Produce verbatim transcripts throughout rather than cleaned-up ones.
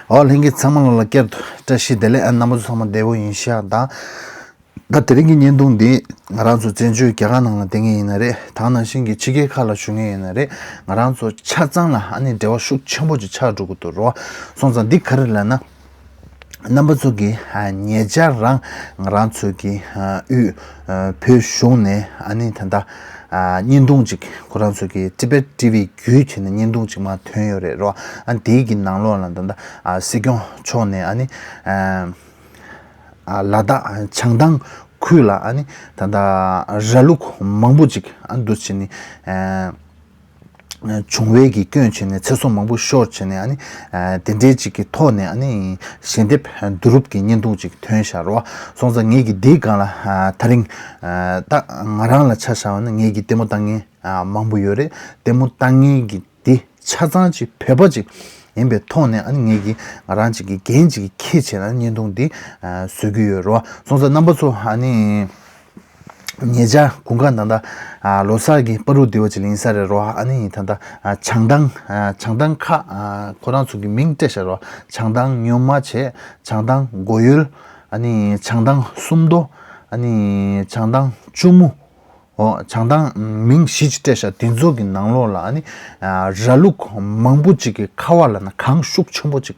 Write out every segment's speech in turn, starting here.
ཨོ་ལྷན་རྒྱས་ཚང་མ་ལ་བསྐྱར་དུ་བཀྲ་ཤིས་བདེ་ལེགས། ཨ་རྣམ་པ་ཚོ་ཚང་མ་བདེ་པོ་ཡིན་ཤག་དང་། ད་དེ་རིང་གི་བརྙན་ཐུང་འདི་ང་རང་ཚོ་བཙན་བྱོལ་རྒྱ་གར་ནང་ལ་བསྡད་མཁན་ཡིན་ན་རེད། དེ་ནང་བཞིན་གྱི་ཕྱི་རྒྱལ་ཁག་ལ་བཞུགས་མཁན་ཡིན་ན་རེད། ང་རང་ཚོ་ཆ་ཚང་ལ་ཨ་ནི་འབྲེལ་བ་ཤུགས་ཆེན་པོ་ཅིག་ཆགས་འགྲོ་གི་འདུག་རོ། སོང་ཙང་འདི་ག་རེ་ལབ་ན། རྣམ་པ་ཚོ་གིས་ཨ་ཉེ་ཆར་རང་ང་རང་ཚོ་གི་ཨ་དབུས་ཨ་བོད་གཞུང་ནས་ཨ་ནི་ད་ལྟ་ཨ་བརྙན་ཐུང་ཅིག་ཁོ་རང་ཚོ་གི་Tibet T V བརྒྱུད་བྱས་ནས་བརྙན་ཐུང་ཅིག་མར་ཐོན་ཡོད་རེད་རོ། ཨ་དེའི་གི་ནང་ལོགས་ལ་ད་ལྟ་ཨ་སྲིད་སྐྱོང་མཆོག་ནས་ཨ་ནི་ཨ་ཨ་ལ་དྭགས་བྱང་ཐང་ཁུལ་ལ་ཨ་ནི་ད་ལྟ་ར་ལུག་མང་པོ་ཅིག་ཨ་འདུ་བྱས་ནས་ཨ་བྱུང་བའི་གི་སྐྱོན་བྱས་ནས་ཚེ་སྲོག་མང་པོ་ཤོར་བྱས་ནས་ཨ་ནི་ཨ་དེ་འདྲའི་ཅིག་གི་ཐོག་ནས་ཨ་ནི་ཞལ་འདེབས་བསྡུ་རུབ་ཀྱི་བརྙན་ཐུང་ཅིག་ཐོན་ཤག་རོ། སོང་ཙང་ངེད་ཀྱི་འདིའི་སྒང་ལ་ཨ་ད་རིང་ཨ་ད་ང་རང་ལ་ཆ་བཞག་པ་ན་ངེད་ཀྱི་ལྟད་མོ་ལྟ་མཁན་ཨ་མང་པོ་ཡོད་རེད། ལྟད་མོ་ལྟ་མཁན་གྱི་འདི་ཆ་ཚང་ཅིག་བོད་པ་ཅིག་ཡིན་པའི་ཐོག་ནས་ཨ་ནི་ངེད་ཀྱི་ང་རང་ཅིག་གི་འགན་ཅིག་འཁྱེར་བྱས་ན་བརྙན་ཐུང་འདི་ཨ་བཟོ་གི་ཡོད་རོ། སོང་ཙང་རྣམ་པ་ཚོ་ཨ་ནི། ཉེ་ཆར་དགུན་ཁ་ད་ལྟ་ཨ་ལོ་གསར་གྱི་བར་དུ་དེ་བ་ཅིག་ཡིན་ས་རེད་རོ། ཨ་ནི་ད་ལྟ་ཨ་བྱང་ཐང་ཨ་བྱང་ཐང་ཁག་ཨ་ཁོ་རང་ཚོ་གི་མིང་སྤྲད་ཤག་རོ། བྱང་ཐང་སྨྱོན་མ་བྱས། བྱང་ཐང་སྒོ་ཡོལ། ཨ་ནི་བྱང་ཐང་སུམ་མདོ། ཨ་ནི་བྱང་ཐང་ལྕུག་མོ། འོ་བྱང་ཐང་མིང་བཞི་ཅིག་སྤྲད་ཤག་དེ་ཚོ་གི་ནང་ལོགས་ལ་ཨ་ནི་ཨ་ར་ལུག་མང་པོ་ཅིག་གི་ཁ་བ་ལ་ན་གངས་ཤུགས་ཆེན་པོ་ཅིག་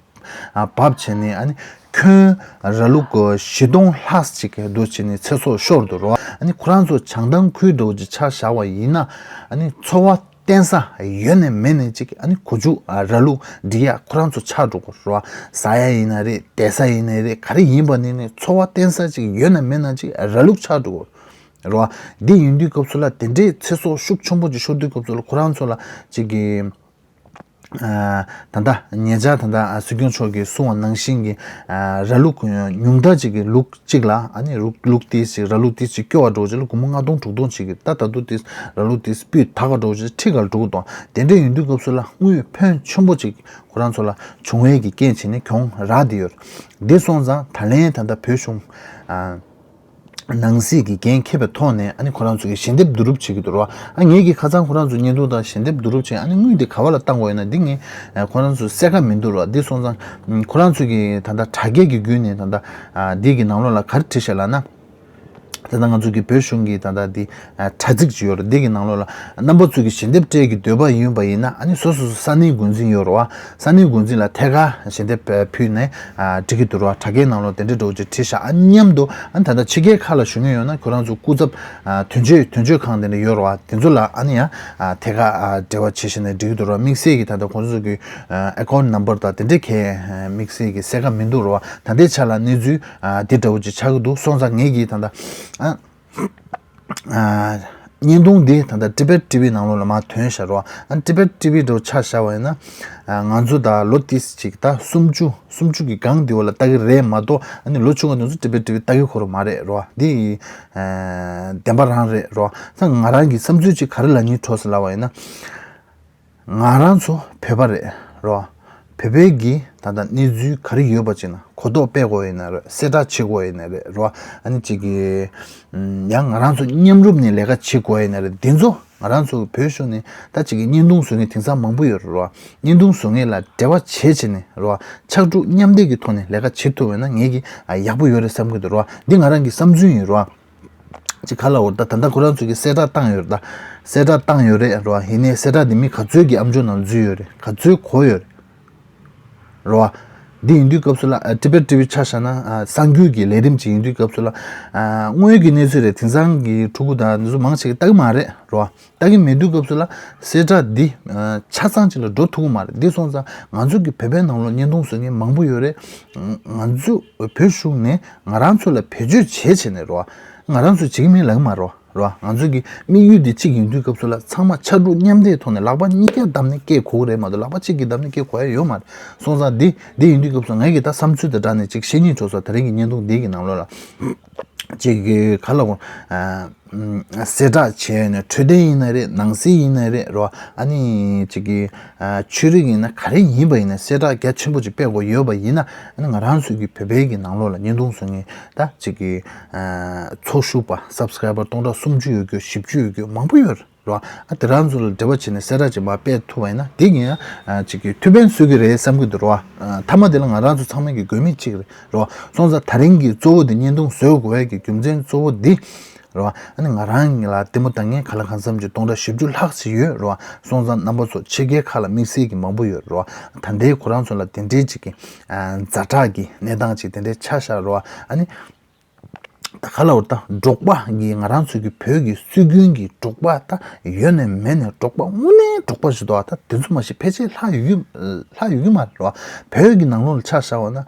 ཨ་བབས་བྱས་ནས་ཨ་ནི་ཁྱོན་ར་ལུག་བཞི་སྟོང་ལྷག་ཅིག་འདུ་བྱས་ནས་ཚེ་སྲོག་ཤོར་འདུག་རོ། ཨ་ནི་ཁོ་རང་ཚོ་བྱང་ཐང་ཁུལ་འདྲ་བོ་ཅིག་ཆ་བཞག་པ་ཡིན་ན་ཨ་ནི་འཚོ་བ་བརྟེན་ས་ཡོད་ནས་མེད་ནས་ཅིག་ཨ་ནི་གོ་ཆུ་ཨ་ར་ལུག་འབྲི་ཡག་ཁོ་རང་ཚོ་ཆགས་འགྲོ་གི་རོ། ཟ་ཡ་ཡིན་ན་རེད། བསྡད་ས་ཡིན་ན་རེད། ག་རེ་ཡིན་པ་ནི་ནི་འཚོ་བ་བརྟེན་ས་ཅིག་ཡོད་ན་མེད་ན་ཅིག་ར་ལུག་ཆགས་འགྲོ་གི་རོ། འདི་ཡིན་དུས་སྐབས་སུ་ལ་དེ་འདྲའི་ཚེ་སྲོག་ཤུགས་ཆེན་པོ་ཅིག་ཤོར་དུས་སྐབས་སུ་ལ་ཁོ་རང་ཚོ་ལ་ཅིག་གི་ཨ་ད་ལྟ་ཉེ་ཆར་ད་ལྟ་ཨ་སྲིད་སྐྱོང་མཆོག་གིས་གསུངས་པ་ནང་བཞིན་གྱི་ཨ་ར་ལུག་ཉུང་མཐའ་ཅིག་གི་ལུག་གཅིག་ལ་ཨ་ནི་རུག་ལུག་ཏིས་ཅིག་ར་ལུག་ཏིས་ཅིག་སྐྱོ་བ་འགྲོ་ཅིག་ལ་སྒོར་མོ་ལྔ་སྟོང་དྲུག་སྟོང་ཅིག་གི་ད་ད་དུ་ཏིས་ར་ལུག་ཏིས་སྤུས་དག་ག་འགྲོ་ཅིག་ཁྲི་ག་འགྲོ་ཅིག་དེ་འདྲ་ཡིན་དུས་སྐབས་སུ་ལ་དངུལ་ཕོན་ཆེན་པོ་ཅིག་ཁོ་རང་ཚོ་ལ་བྱུང་བའི་གི་རྐྱེན་བྱས་ནས་གྱོང་རག་བསྡད་ཡོད། འདི་སོང་ཙང་ད་ལན་ད་ལྟ་བོད་གཞུང་ཨ། ནང་སྲིད་ཀྱི་འགན་འཁྱེར་བའི་ཐོག་ནས་ཨ་ནི་ཁོ་རང་ཚོ་གི་ཞལ་འདེབས་བསྡུ་རུབ་བྱེད་ཀྱི་འདུག་རོ། ཨ་ངེད་ཀྱིས་ཁ་སང་ཁོ་རང་ཚོ་བརྙན་ཐུང་དང་ཞལ་འདེབས་བསྡུ་རུབ་བྱས་ཨ་ནི་དངུལ་འདི་ག་བ་ལ་བཏང་དགོས་ཡོད་ན་འདི་ངས་ཁོ་རང་ཚོ་གསལ་ཁ་མི་འདུག་རོ། འདི་སོང་ཙང་ཁོ་རང་ཚོ་གི་ད་ལྟ་དྲ་རྒྱའི་གི་བརྒྱུད་ནས་ད་ལྟ་འདི་གི་ནང་ལོགས་ལ་ག་རེ་བྲིས་ཤག་ལབ་ན། ད་ལྟ་ང་ཚོ་གི་བོད་གཞུང་གི་ད་ལྟ་འདི་དྲ་ཚིགས་ཅིག་ཡོད་རེད། འདི་གི་ནང་ལོགས་ལ་རྣམ་པ་ཚོ་གི་ཞལ་འདེབས་སྤྲད་ཀྱི་འདོད་པ་ཡོད་པ་ཡིན་ན་ཨ་ནི་སོ་སོ་སོ་ས་གནས་འགོ་འཛིན་ཡོད་རེད་བ། ས་གནས་འགོ་འཛིན་ལ་ཐད་ཀར་ཞལ་འདེབས་ཕུལ་ནས་ཨ་འགྲིག་གི་འདུག་ར། དྲ་རྒྱའི་ནང་ལོགས་དེ་འདྲའི་འདྲ་བོ་ཅིག་བྲིས་ཤག་ཨ་མཉམ་དུ་ཨ་ནི་ད་ལྟ་ཕྱི་རྒྱལ་ཁག་ལ་བཞུགས་མཁན་ཡོད་ན་ཁོ་རང་ཚོ་སྐུ་ཚབ་ཨ་དོན་གཅོད་དོན་གཅོད་ཁང་དེ་འདྲ་ཡོད་རེད་བ། དེ་ཚོ་ལ་ཨ་ནི་ཡང་ཨ་ཐད་ཀར་ཨ་འབྲེལ་བ་བྱེད་བཞིན་ནས་འགྲིག་གི་འདུག་ར། དམིགས་བསལ་གྱི་ད་ལྟ་ཁོ་ཚོ་གི་ཨ་account number དང་དེ་འདྲའི་གའི་དམིགས་བསལ་གྱི་གསལ་ཁ་མི་འདུག་ར་བ། ད་ལྟའི་ཆ་ལ་གནས་ཚུལ་ཨ་དེ་འདྲ་བོ་ཅིག་ཆགས་ཀྱི་འདུག་སོང་ཙང་ངེད་ཀྱིས་ད་ལྟ་ཨ། ཨ་བརྙན་ཐུང་འདི་ད་ལྟ་Tibet T V ནང་ལོགས་ལ་མར་ཐོན་ཤག་རོ། ཨ་Tibet T V འདྲ་བོ་ཆ་བཞག་པ་ཡིན་ན་ཨ་ང་ཚོ་ད་ལོ་ཏིས་ཅིག་ད་སུམ་ཅུ་སུམ་ཅུ་གི་སྒང་འདི་བ་ལ་ལྟ་གི་རེད་མ་གཏོགས་ཨ་ནི་ལོ་ཆུང་བ་དེ་ཚོ་Tibet T V ལྟ་གི་ཁོ་རང་མ་རེད་རོ། འདི་ཨ་བདེན་པ་རང་རེད་རོ། ད་ང་རང་གི་བསམ་ཚུལ་ཅིག་ག་རེ་ལབ་སྙིང་བྲོ་ཟེར་ལབ་པ་ཡིན་ན། ང་རང་ཚོ་བོད་པ་རེད་རོ། བོད་པའི་གི་ད་ལྟ་གནས་ཚུལ་ག་རེ་ཡོད་པ་ཅིག་ན་གོ་རྟོགས་སྤེལ་དགོས་ཡིན་ན་རེད། གསལ་བསྒྲགས་བྱེད་དགོས་ཡིན་ན་རེད་རོ། ཨ་ནི་ཅིག་གི་ཡང་ང་རང་ཚོ་མཉམ་རུབ་ནས་ལས་ཀ་བྱེད་དགོས་ཡིན་ན་རེད། འདི་ཚོ་ང་རང་ཚོ་བོད་གཞུང་ནས་ད་ཅིག་གི་བརྙན་ཐུང་བཟོ་མཁན་དེང་སང་མང་པོ་ཡོད་རེད་རོ། བརྙན་ཐུང་བཟོ་མཁན་ལ་འབྲེལ་བ་བྱེད་བྱེད་ནས་རོ། ཕྱག་གྲུ་མཉམ་འདེགས་ཀྱི་ཐོག་ནས་ལས་ཀ་བྱེད་ཐུབ་པ་ཡིན་ན་ངེད་ཀྱི་ཡག་པོ་ཡོད་རེད་བསམ་གི་འདུག་རོ། འདི་ང་རང་གི་བསམ་ཚུལ་ཡིན་རོ། ཅིག་ག་ལ་འོར་ད་ད་ལྟ་ཁོ་རང་ཚོ་གིས་གསལ་བསྒྲགས་བཏང་ཡོད་རེད། ད་གསལ་བསྒྲགས་བཏང་ཡོད་རེད་རོ། ཡིན་ནའི་གསལ་བསྒྲགས་འདི་མི་ག་ཚོད་ཀྱི་ཨམ་ཅོག་ནང་འཛུལ་ཡོད་རེད། ག་ཚོད་གོ་ཡོད་རེད་རོ། འདི་ཡིན་དུས་སྐབས་སུ་ལ་ཨ་Tibet T V ཆ་བཞག་ན་ཨ་གསར་འགྱུར་གྱི་ལས་རིམ་ཅིག་ཡིན་དུས་སྐབས་སུ་ལ་ཨ་དངོས་ཡོད་ཀྱི་གནས་ཚུལ་རེད། དེང་སང་གི་ཕྲུ་གུ་དང་འདི་ཚོ་མང་ཆེ་གིས་ལྟ་གི་མ་རེད་རོ། ལྟ་གི་མེད་དུས་སྐབས་སུ་ལ་གསལ་བསྒྲགས་འདི་ཨ་ཆ་ཚང་ཅིག་ལ་འགྲོ་ཐུབ་ཀྱི་མ་རེད། འདི་སོང་ཙང་ང་ཚོ་གི་བོད་པའི་ནང་ལོགས་བརྙན་ཐུང་བཟོ་མཁན་མང་པོ་ཡོད་རེད། ང་ཚོ་བོད་གཞུང་ནས་ང་རང་ཚོ་ལ་བེད་སྤྱོད་བྱེད་བྱས་ནས་རོ། ང་རང་ཚོ་བྱེད་ཀྱི་མིན་ལབ་ཀྱི་མ་རོ། རོ། ང་ཚོ་གི་དམིགས་ཡུལ་འདི་གཅིག་ཡིན་དུས་སྐབས་སུ་ལ་ཚང་མ་ཕྱར་གྲུ་མཉམ་འདེགས་ཐོག་ནས་ལག་པ་གཉིས་ཀ་བསྡམས་ནས་སྐད་གོ་གི་རེད་མ་གཏོགས་ལག་པ་གཅིག་གིས་བསྡམས་ནས་སྐད་གོ་ཡ་ཡོད་མ་རེད། སོང་ཙང་འདི་འདི་ཡིན་དུས་སྐབས་སུ་ངའི་གི་ད་བསམ་ཚུལ་དང་སྦྲགས་ནས་ཅིག་བཤད་སྙིང་བྲོ་སོང་། དེ་རིང་གི་བརྙན་ཐུང་འདི་གི་ནང་ལོགས་ལ་ཅིག་གི་ག་ལ་གོ་ཨ། གསལ་བསྒྲགས་བྱས་ནས་འཕྲོད་བསྟེན་ཡིན་ན་རེད། ནང་སྲིད་ཡིན་ན་རེད་རོ། ཨ་ནི་ཅིག་གི་ཨ་ཆོས་རིག་ཡིན་ན་ག་རེ་ཡིན་པ་ཡིན་ན་གསལ་བསྒྲགས་རྒྱ་ཆེན་པོ་ཅིག་སྤེལ་དགོས་ཡོད་པ་ཡིན་ན་ཨ་ནི་ང་རང་ཚོའི་གི་བོད་པའི་གི་ནང་ལོགས་ལ་བརྙན་ཐུང་བཟོ་མཁན་ད་ཅིག་གི་ཨ་ཚོགས་ཞུགས་པ་སབ་སི་ཀ་རའི་བར་སྟོང་ཕྲག་སུམ་ཅུ་ཡོད་རྒྱུ་བཞི་བཅུ་ཡོད་རྒྱུ་མང་པོ་ཡོད་རེད། རེད་བ། ཨ་དེ་རང་ཚོ་ལ་འབྲེལ་བ་བྱས་ནས་གསལ་བསྒྲགས་ཅིག་མར་སྤེལ་ཐུབ་པ་ཡིན་ན་དེ་གིན་ཡང་ཅིག་གི་ཐུགས་ཕན་གསོས་ཀྱི་རེད་བསམ་གྱི་འདུག་རེད་བ། མཐའ་མ་དེ་ལ་ང་རང་ཚོ་ཚང་མ་གི་དགོས་དམིགས་གཅིག་རེད་རེད་བ། སོང་ཙང་དེ་རིང་གི་གཙོ་བོ་དེ་བརྙན་ཐུང་བཟོ་དགོས་ཡ་གི་རྒྱུ་མཚན་གཙོ་བོ་འདི་རེད་བ། ཨ་ནི་ང་རང་ལ་ལྟད་མོ་ལྟ་མཁན་ག་ལ་གང་འཚམ་གྱི་སྟོང་ཕྲག་བཞི་བཅུ་ལྷག་ཅིག་ཡོད་རེད་བ། སོང་ཙང་རྣམ་པ་ཚོ་ཕྱི་རྒྱལ་ཁག་ལ་དམིགས་བསལ་གྱི་མང་པོ་ཡོད་རེད་བ། ད་ལྟའི་ཁོ་རང་ཚོ་ལ་དེ་འདྲའི་ཅིག་གི་ཛ་དྲག་གི་གནས་སྟངས་ཅིག་དེ་འདྲའི་ཆགས་བཞག་རེད་བ། ཨ་ནི། ད་ག་ལ་བར་ད་འབྲོག་པ་གི་ང་རང་ཚོ་གི་བོད་ཀྱི་སྲོལ་རྒྱུན་གྱི་འབྲོག་པ་ད་ཡོད་ནས་མེད་ནས་འབྲོག་པ་དངོས་གནས་འབྲོག་པ་ཞིག་འདུག་ད་དེ་ཚོ་མ་གཞི་ཕལ་ཆེར་ལྷག་ཡོད་ཀྱི་ལྷག་ཡོད་ཀྱི་མ་རེད་བ། བོད་ཀྱི་ནང་ལོགས་ལ་ཆ་བཞག་པ་ན།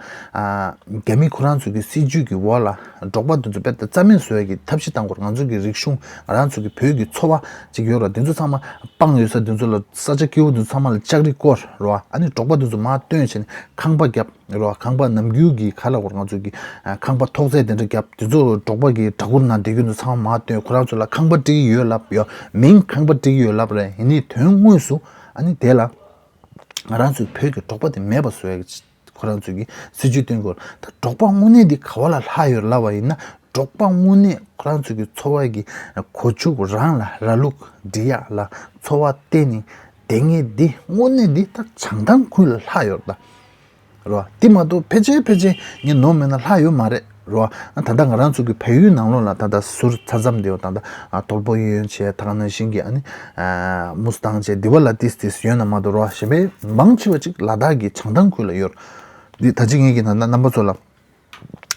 རྒྱ་མི་ཁོ་རང་ཚོ་གི་སྲིད་ཇུས་ཀྱི་འོག་ལ་འབྲོག་པ་དེ་ཚོ་དཔེ་ད་རྩ་མེད་བཟོ་ཡ་གི་ཐབས་ཤེས་བཏང་དགོས་རེད། ང་ཚོ་གི་རིག་གཞུང་ང་རང་ཚོ་གི་བོད་ཀྱི་འཚོ་བ་ཅིག་ཡོད་རེད། དེ་ཚོ་ཚང་མ་སྤང་ཡོད་ས་དེ་ཚོ་ལ་ས་ཆ་སྐྱིད་པོ་དེ་ཚོ་ཚང་མ་ལ་ལྕགས་རི་བསྐོར་རེད་བ། ཨ་ནི་འབྲོག་པ་དེ་ཚོ་མར་བཏོན་བྱས་ནས་ཁང་པ་བརྒྱབ། རེད་བ། ཁང་པ་ནམ་རྒྱུན་གྱི་ག་ལ་བར་ང་ཚོ་གི་ཁང་པ་ཐོག་བརྩེགས་དེ་འདྲ་བརྒྱབ། དེ་ཚོ་འབྲོག་པ་གི་སྦྲ་གུར་ནང་བསྡད་རྒྱུ་ཚོ་ཚང་མ་མར་བཏོན། ཁོ་རང་ཚོ་ལ་ཁང་པ་སྤྲད་ཀྱི་ཡོད་ལབ་ཡོད། མིང་ཁང་པ་སྤྲད་ཀྱི་ཡོད་ལབ་རེད། ཡིན་ནའི་དོན་དངོས་སུ་ཨ་ནི་དེ་ལ་ང་རང་ཚོའི་བོད་ཀྱི་འབྲོག་པ་དེ་མེད་པ་བཟོ་ཡ་གི་ཁོ་རང་ཚོ་གི་སྲིད་ཇུས་བཏོན་དགོས། ད་འབྲོག་པ་དངོས་གནས་འདི་ག་བ་ལ་ལྷག་ཡོད་ལབ་པ་ཡིན་ན། འབྲོག་པ་དངོས་གནས་ཁོ་རང་ཚོ་གི་འཚོ་བ་གི་གོ་ཆུ་རང་ལ་ར་ལུག་འབྲི་ཡག་ལ་འཚོ་བ་བརྟེན་ནས་བསྡད་མཁན་འདི་དངོས་གནས་འདི་ད་བྱང་ཐང་ཁུལ་ལ་ལྷག་ཡོད་ད། རེད་བ། དེ་མ་གཏོགས་ཕལ་ཆེར་ཕལ་ཆེར་ངས་ནོར་མེད་ན་ལྷག་ཡོད་མ་རེད། རེད་བ། ད་ལྟ་ང་རང་ཚོ་གི་བལ་ཡུལ་ནང་ལོགས་ལ་ད་ལྟ་ཟུར་ཚ་མཚམས་དེ་བ་ད་ལྟ་དོལ་པོ་གཡས་གཡོན་བྱས་ད་ག་ནང་བཞིན་གྱི་ཨ་ནི་མུ་སི་ཐང་བྱས་དེ་བ་ལ་ཏིས་ཏིས་ཡོད་ན་མ་གཏོགས། རེད་བ། གཞན་པའི་མང་ཆེ་བ་ཅིག་ལ་དྭགས་ཀྱི་བྱང་ཐང་ཁུལ་ལ་ཡོད་རེད། འདི་ད་ཅི་ངས་ཀྱི་ད་ལྟ་རྣམ་པ་ཚོ་ལ་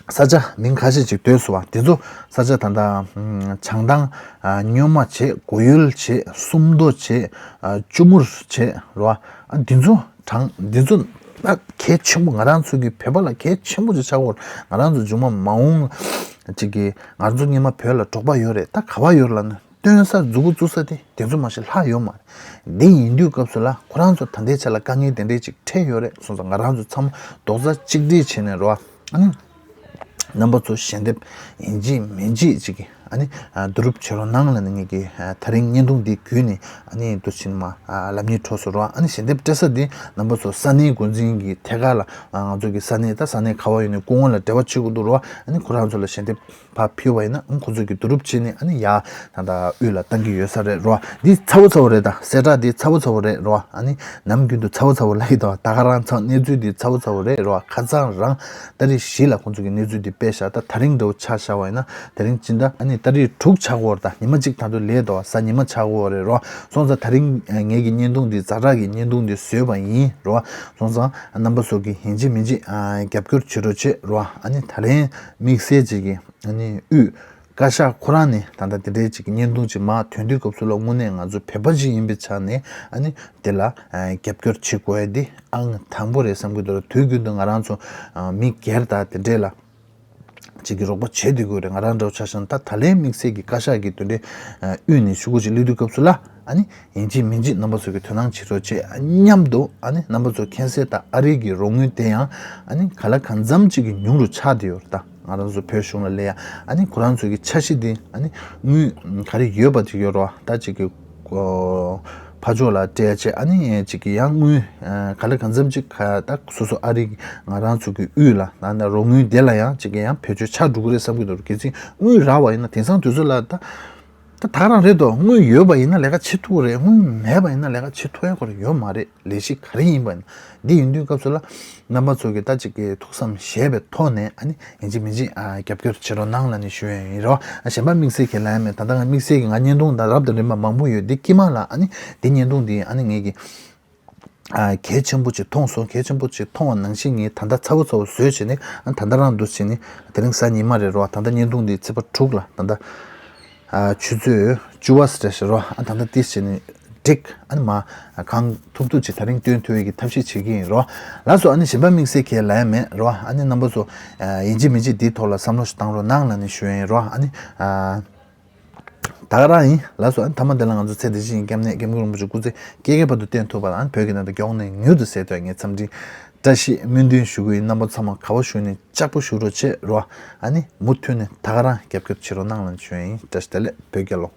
ས་ཆ་མིང་ཁ་ཤས་ཅིག་འདོད་སོང་བ། དེ་ཚོ་ས་ཆ་ད་ལྟ་བྱང་ཐང་། སྨྱོན་མ་བྱས། གོ་ཡུལ་བྱས། སུམ་མདོ་བྱས། ཨ་ཅུ་མུར་བྱས། རེད་བ། ཨ་འདི་ཚོ་གྲངས་འདི་ཚོ་ད་གལ་ཆེན་པོ། ང་རང་ཚོ་གི་བོད་པ་ལ་གལ་ཆེན་པོ་ཅིག་ཆགས་ཡོད་རེད། ང་རང་ཚོ་མཇུག་མ་མ་འོངས་ཅིག་གི་ང་ཚོ་སྔོན་མ་བོད་ལ་འབྲོག་པ་ཡོད་རེད། ད་ག་བ་ཡོད་རེད་ལབ་ན། སྟོན་ས་མཛུ་གུ་བཙུགས་ས་དེ་དེ་ཚོ་མ་གཞི་ལྷག་ཡོད་མ་རེད། འདི་ཡིན་དུས་སྐབས་སུ་ལ་ཁོ་རང་ཚོ་ད་ལྟའི་ཆ་ལ་དཀའ་ངལ་དེ་འདྲས་ཅིག་འཕྲད་ཡོད་རེད། སོང་ཙང་ང་རང་ཚོ་ཚང་མ་རྡོག་རྩ་གཅིག་སྒྲིལ་བྱས་ནས། རེད་བ། ཨ་ནི་རྣམ་པ་ཚོ་ཞལ་འདེབས་ཡིན་གཅིག་མིན་གཅིག་ཅིག་གི་ཨ་ནི་བསྡུ་རུབ་བྱེད་རོགས་གནང་ལབ་ནས་ངེད་ཀྱི་ད་རིང་བརྙན་ཐུང་འདི་བརྒྱུད་ནས་ཨ་ནི་འདུག་ཕྱིན་མ་ལབ་སྙིང་བྲོ་སོང་། རེད་བ། ཨ་ནི་ཞལ་འདེབས་སྤྲད་ས་འདི་རྣམ་པ་ཚོ་ས་གནས་འགོ་འཛིན་གྱི་ཐད་ཀར་ལ་ང་ཚོ་གི་ས་གནས་ད་ས་གནས་ག་བ་ཡོད་ནས་སྐུ་ངོ་ལ་འབྲེལ་བ་བྱེད་དགོས་འདུག། རེད་བ། ཨ་ནི་ཁོ་རང་ཚོ་ལ་ཞལ་འདེབས་ཕར་ཕུལ་བ་ཡིན་ན། ཨང་། ཁོ་ཚོ་གི་བསྡུ་རུབ་བྱས་ནས་ཨ་ནི་ཡ་ད་ལྟ་དབུས་ལ་བཏང་གི་ཡོད་ས་རེད། རེད་བ། འདི་ཚ་བོ་ཚ་བོ་རེད། ད་གསལ་བསྒྲགས་འདི་ཚ་བོ་ཚ་བོ་རེད། རེད་བ། ཨ་ནི་ནམ་རྒྱུན་དུ་ཚ་བོ་ཚ་བོ་ལབ་ཀྱི་འདུག། ད་ག་རང་ཚང་གནས་ཚུལ་འདི་ཚ་བོ་ཚ་བོ་རེད། རེད་བ། ཁ་སང་རང་ཏ་རིག་བཞི་ལ་ཁོ་ཚོ་གི་གནས་ཚུལ་འདི་སྤེལ་ཤག། ད་ད་རིང་འདྲ་བོ་ཆ་བཞག་པ་ཡིན་ན། ད་རིང་སྤྱི་ཟླ་ཨ་ནི་ཏ་རིག་དྲུག་ཆགས་ཀྱི་ཡོད་རེད། ད་ཉི་མ་གཅིག་ད་དུང་ལས་འདུག། གཟའ་ཉི་མ་ཆགས་ཀྱི་ཡོད་རེད། རེད་བ། སོང་ཙང་ད་རིང་ངེད་ཀྱི་བརྙན་ཐུང་འདི་ཛ་དྲག་གི་བརྙན་ཐུང་འདི་བཟོས་པ་ཡིན། རེད་བ། སོང་ཙང་རྣམ་པ་ཚོ་གི་ཡིན་གཅིག་མིན་གཅིག་རྒྱབ་སྐྱོར་བྱེད་རོགས་བྱེད། རེད་བ། ཨ་ནི་ད་རིང་དམིགས་བསལ་ཅིག་གི་ཨ་ནི་དབུས་བཀའ་ཤག་ཁོ་རང་ནས་ད་ལྟ་དེ་འདྲའི་ཅིག་བརྙན་ཐུང་ཅིག་མར་ཐོན་དུས་སྐབས་སུ་ལ་དངོས་གནས་ང་ཚོ་བོད་པ་ཅིག་ཡིན་པའི་ཆ་ནས་ཨ་ནི་དེ་ལ་རྒྱབ་སྐྱོར་བྱེད་དགོས་ཡ་འདི་ཨང་དང་པོ་རེད་བསམ་གྱི་འདུག། དུས་རྒྱུན་དུ་ང་རང་ཚོ་མི་སྒེར་དང་དེ་འདྲས་ལ་ཅིག་གི་རོགས་པ་བྱེད་བསྡད་དགོས་རེད། ང་རང་འདྲ་བོ་ཆ་བཞག་ན། ད་ད་ལན་དམིགས་བསལ་གྱི་བཀའ་ཤག་གི་དེ་འདྲའི་དབུས་ནས་ཤོག་གུ་ཅིག་སླེབས་དུས་སྐབས་སུ་ལ་ཨ་ནི་ཡིན་གཅིག་མིན་གཅིག་རྣམ་པ་ཚོ་གི་དོ་སྣང་བྱེད་རོགས་བྱེད། མཉམ་དུ་ཨ་ནི་རྣམ་པ་ཚོ་མཁྱེན་གསལ་ལྟར་ཨ་རི་གི་རོགས་དངུལ་དེ་ཡང་ཨ་ནི་ག་ལ་གང་འཚམ་ཅིག་གི་ཉུང་རུ་ཆགས་བསྡད་ཡོད་རེད། ད་ང་རང་ཚོ་བོད་གཞུང་ལ་སླེབས་ཡ་ཨ་ནི་ཁོ་རང་ཚོ་གི་འཆར་གཞི་དེ་ཨ་ནི་དངུལ་ག་རེ་ཡོད་པ་ཅིག་ཡོད་རེད་བ། ད་ཅིག་གི་ཕར་ཕྱོགས་ལ་སྤྲད་ཡ་བྱས། ཨ་ནི་ཅིག་གི་ཡང་དངུལ་ག་ལ་གང་འཚམ་ཅིག་ག་ད་སོ་སོ་ཨ་རི་གི་ང་རང་ཚོ་གི་དབུས་ལ་ད་ད་རོགས་དངུལ་དེ་ལ་ཡང་ཅིག་གི་ཡང་བེད་སྤྱོད་ཆགས་འགྲོ་གི་རེད་བསམ་གྱི་འདུག། གལ་སྲིད་དངུལ་རག་པ་ཡིན་ན། དེང་སང་དུས་ཚོད་ལ་ད་ད་ད་ག་རང་རེད་དོ། དངུལ་ཡོད་པ་ཡིན་ན་ལས་ཀ་བྱེད་ཐུབ་ཀྱི་རེད། དངུལ་མེད་པ་ཡིན་ན་ལས་ཀ་བྱེད་ཐུབ་ཡ་ཁོ་རང་ཡོད་མ་རེད། ལས་གཞི་ག་རེ་ཡིན་པ་ཡིན་ན། འདི་ཡིན་དུས་སྐབས་སུ་ལ་རྣམ་པ་ཚོ་གི་ད་ཅིག་གི་ཐུགས་བསམ་བཞེས་པའི་ཐོག་ནས་ཨ་ནི་ཡིན་གཅིག་མིན་གཅིག་ཨ་རྒྱབ་སྐྱོར་བྱེད་རོགས་གནང་ལབ་ནས་ཞུ་ཡ་ཡིན་རོ། ཨ་གཞན་པ་དམིགས་བསལ་གྱི་ལབ་ཡ་མེད། ད་ལྟ་ང་དམིགས་བསལ་གྱི་ང་བརྙན་ཐུང་ད་རབ་དང་རིམ་པ་མང་པོ་ཡོད། འདི་དཀྱིལ་མ་ལ་ཨ་ནི་འདི་བརྙན་ཐུང་འདི་ཨ་ནི་ངེད་ཀྱི་ཨ་གལ་ཆེན་པོ་ཅིག་མཐོང་སོང་། གལ་ཆེན་པོ་ཅིག་མཐོང་བ་ནང་བཞིན་ངས་ད་ལྟ་ཚ་བོ་ཚ་བོ་བཟོས་བྱས་ནས། ཨ་ད་ལྟ་རང་འདུག་བྱས་ནས་དེ་རིང་གཟའ་ཉི་མ་རེད་རོ། ད་ལྟ་བརྙན་ཐུང་འདི་ཚེས་པ་དྲུག་ལ་ད་ལྟ་ཨ་ཆུ་ཚོད་བཅུ་པ་ཙམ་རེད་ཤག་རོ། ཨ་ད་ལྟ་ཏིས་བྱས་ནས་འགྲིག། ཨ་ནི་མ་གང་ཐུབ་ཐུབ་ཅིག་ད་རིང་སྟོན་ཐུབ་ཡས་ཀྱི་ཐབས་ཤེས་བྱེད་ཀྱི་ཡིན་རོ། ལགས་སོ། ཨ་ནི་གཞན་པ་དམིགས་བསལ་གྱི་ལབ་ཡ་མེད་རོ། ཨ་ནི་རྣམ་པ་ཚོ་ཡིན་གཅིག་མིན་གཅིག་འདིའི་ཐོག་ལ་བསམ་བློ་ཞིག་བཏང་རོགས་གནང་ལབ་ནས་ཞུ་ཡ་ཡིན་རོ། ཨ་ནི་ཨ་ད་ག་རང་ཡིན། ལགས་སོ། ཨ་ནི་མཐའ་མ་འདི་ལ་ང་ཚོ་ཚེ་འདི་ཕྱི་གཉིས་ཀྱི་སྐྱབས་གནས་སྐྱབས་མགོན་རིན་པོ་ཆེ་སྐུ་ཚེ་བསྐལ་བརྒྱའི་བར་དུ་བརྟན་ཐུབ་པ་དང་། བོད་ཀྱི་ནང་དུ་མགྱོགས་ནས་མྱུར་དུ་གསལ་ཐུབ་ཡ་ངས་འཚམས་འདྲི་བཀྲ་ཤིས་སྨོན་འདུན་ཞུ་གི་ཡིན། རྣམ་པ་ཚང་མ་ག་པར་བཞུགས་ནས་ལྕགས་པོ་བཞུགས་རོགས་བྱེད་རོ། ཨ་ནི་མུ་མཐུད་ནས་ད་ག་རང་རྒྱབ་སྐྱོར་བྱེད་རོགས་གནང་ལབ་ནས་ཞུ་ཡ་ཡིན། བཀྲ་ཤིས་བདེ་ལེགས། བོད་རྒྱལ་ལོ།